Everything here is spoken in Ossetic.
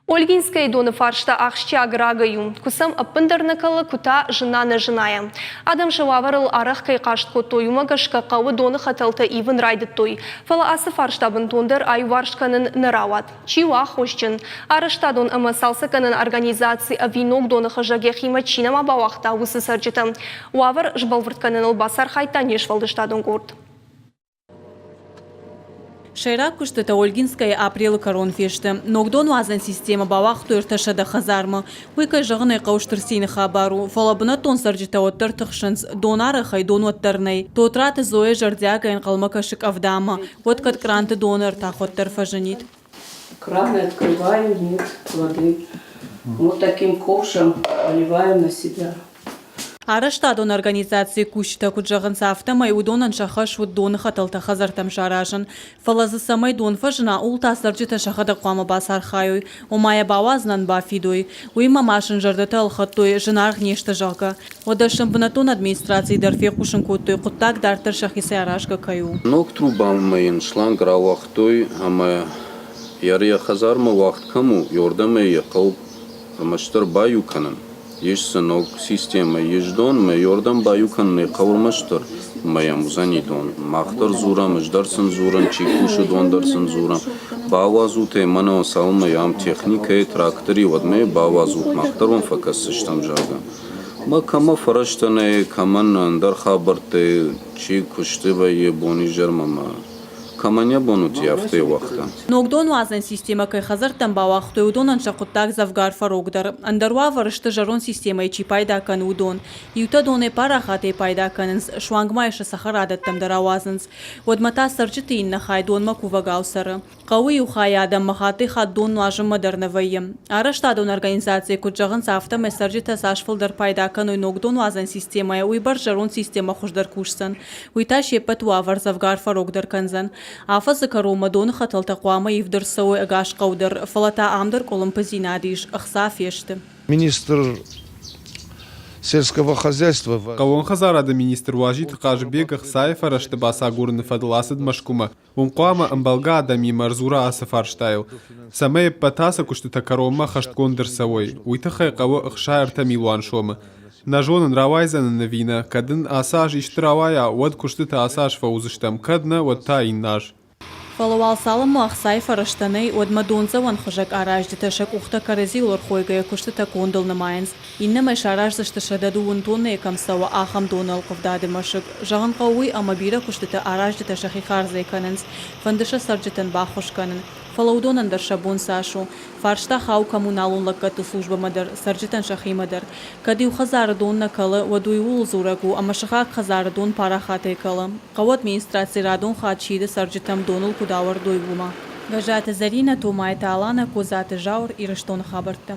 Ольгинскӕйы доны фарста ахсджиаг рагӕй у. Куы сӕм ӕппындӕр нӕ кӕлы, куы та зына-нӕзынайӕ. Адӕм сӕ уавӕрыл арӕх кӕй хъаст кодтой, уымӕ гӕсгӕ хъӕуы доны хӕтӕлтӕ ивын райдыдтой. Фӕлӕ ацы фарста бынтондӕр аиуварс кӕнын нӕ рауад. Чи у аххосджын? Арӕзтадон ӕмӕ цалцӕггӕнӕн организаци ӕви ног доны хызӕг йӕхимӕ чи нӕма бауагъта, уыцы цӕрджытӕ? Уавӕр сбӕлвырд кӕныныл бацархайдта не сфӕлдыстадон къорд. Сӕйраг куыстытӕ Ольгинскӕйы апрелы кӕрон фесты. Ног донуадзӕн системӕ бауагътой 300 хӕдзармӕ. Уый, кӕй зӕгъын ӕй хъӕуы, стыр цины хабар у. Фӕлӕ бынӕттон цӕрджытӕ уӕддӕр тыхсынц. Донарӕхӕй дон уӕддӕр нӕй. Тотраты Зоя зӕрдиагӕй ӕнхъӕлмӕ кӕсы къӕвдамӕ. Уӕд кӕд къранты доны ӕртах уӕддӕр фӕзынид. Краны открываю, нет воды. Вот таким ковшем поливаю на себя. Арӕзтадон организацийы кусджытӕ куыд зӕгъынц, афтӕмӕй уыдонӕн сӕ хӕс уыд доны хӕтӕлтӕ хӕдзӕрттӕм саразын. Фӕлӕ дзы цӕмӕй дон фӕзына, ууыл та цӕрджытӕ сӕхӕдӕг хъуамӕ бацархайой, ома йӕ бауадзынӕн бафидой. Уыимӕ ма сын зӕрдӕтӕ ӕлхӕдтой, зынаргъ не сты, зӕгъгӕ. Уӕдӕ сын бынӕттон администрацийы дӕр фехъусын кодтой, хъуыддаг дарддӕр сӕхицӕй аразгӕ кӕй у. Ног трубамӕ йын шланг рауагътой ӕмӕ йӕ хӕдзармӕ уагъд кӕм у, уырдӕм ӕй йӕ хъӕуы ӕрмӕстдӕр баиу кӕнын. Ис дзы ног системӕ, ис дон, мӕ йордӕм баиу кӕнын ӕй хъӕуы ӕрмӕстдӕр, ӕмӕ йӕм уыдзӕни дон. Мах дӕр дзурӕм, ӕз дӕр сын дзурын, чи кусы, дон дӕр сын дзурӕм. Бауадзут ӕй, мӕнӕ цалынмӕ ам техникӕйы, трактори, уӕдмӕ йӕ бауадзут, мах дӕр уӕм фӕкӕсдзыстӕм, зӕгъгӕ. Мӕ кӕмӕ фӕрӕзтӕ нӕй, кӕмӕн ӕндӕр хабӕрттӕ, чи куысты вӕййы бон-изӕрмӕ мӕ Кӕмӕн йӕ бон уыди, афтӕ йӕ уагъта. Ног донуадзӕн системӕ кӕй хӕдзӕрттӕм бауагътой, уыдонӕн сӕ хъуыддаг дзӕвгар фӕрогдӕр. Ӕндӕр уавӕры сты зӕронд системӕйы чи пайда кӕны, уыдон. Иутӕ донӕй парахатӕй пайда кӕнынц, суанг ма йӕ сӕ цӕхӕрадӕттӕм дӕр ауадзынц. Уӕдмӕ та цӕрджыты иннӕ хай донмӕ кувӕгау цӕры. Хъӕуы иу хайы адӕммӕ хаттӕй-хатт дон нуазынмӕ дӕр нӕ вӕййы. Арӕзтадон организацийы куыд зӕгъынц, афтӕмӕй цӕрджытӕ цас фылдӕр пайда кӕной ног донуадзӕн системӕйӕ, уыйбӕрц зӕронд системӕ хуыздӕр кусдзӕн. Уый та се ппӕт уавӕр дзӕвгар фӕрогдӕр кӕндзӕн. Афӕдзы кӕронмӕ доны хӕтӕлтӕ хъуамӕ ивд ӕрцӕуой ӕгас хъӕу дӕр, фӕлӕ та ам дӕр къуылымпыдзинад ис, ӕхца фесты. Министр сельского хозяйства. Хъӕууон хӕдзарады министр Уазиты Хъазыбег ӕхцайы фӕрӕзты бацагурыны фӕдыл ацыд Мӕскуымӕ. Уым хъуамӕ ӕмбӕлгӕ адӕмимӕ ӕрдзура ацы фарстайыл, цӕмӕй ӕппӕт ацы куыстытӕ кӕронмӕ хӕстгонд ӕрцӕуой, уый тыххӕй хъӕуы 63 милуан сомы. Нӕ зонын, рауайдзӕн ын ӕви нӕ, кӕд ын ацы аз исты рауайа, уӕд куыстытӕ ацы аз фӕуыдзыстӕм, кӕд нӕ, уӕд та иннӕ аз. Фӕлӕ уал цалынмӕ ӕхцайы фӕрӕзтӕ нӕй, уӕдмӕ дондзӕуӕн хызӕг аразджытӕ сӕ къухтӕ кӕрӕдзиуыл ӕрхойгӕйӕ куыстытӕ кондыл нымайынц. Иннӕмӕй сараздзысты 102 тоннӕйы кӕм цӕуы, ахӕм доны ӕлхъывдады мӕсыг. Зӕгъын хъӕуы уый, ӕмӕ бирӕ куыстытӕ аразджытӕ сӕхи хардзӕй кӕнынц, фӕнды сӕ цӕрджытӕн баххуыс кӕнын. Фӕлӕ уыдонӕн дӕр сӕ бон цас у. Фарста хауы коммуналон лӕггӕдты службӕмӕ дӕр, цӕрджытӕн сӕхимӕ дӕр. Кӕд иу хӕдзары дон нӕ кӕлы, уӕд уый ууыл дзурӕг у, ӕмӕ сыхаг хӕдзары дон парахатӕй кӕлы. Хъӕуы администраци радон хатт сиды цӕрджытӕм доныл куыд ауӕрдой, уымӕ. Гӕззаты Зӕринӕ, Томайты Аланӕ, Козаты Зауыр, Ирыстоны хабӕрттӕ.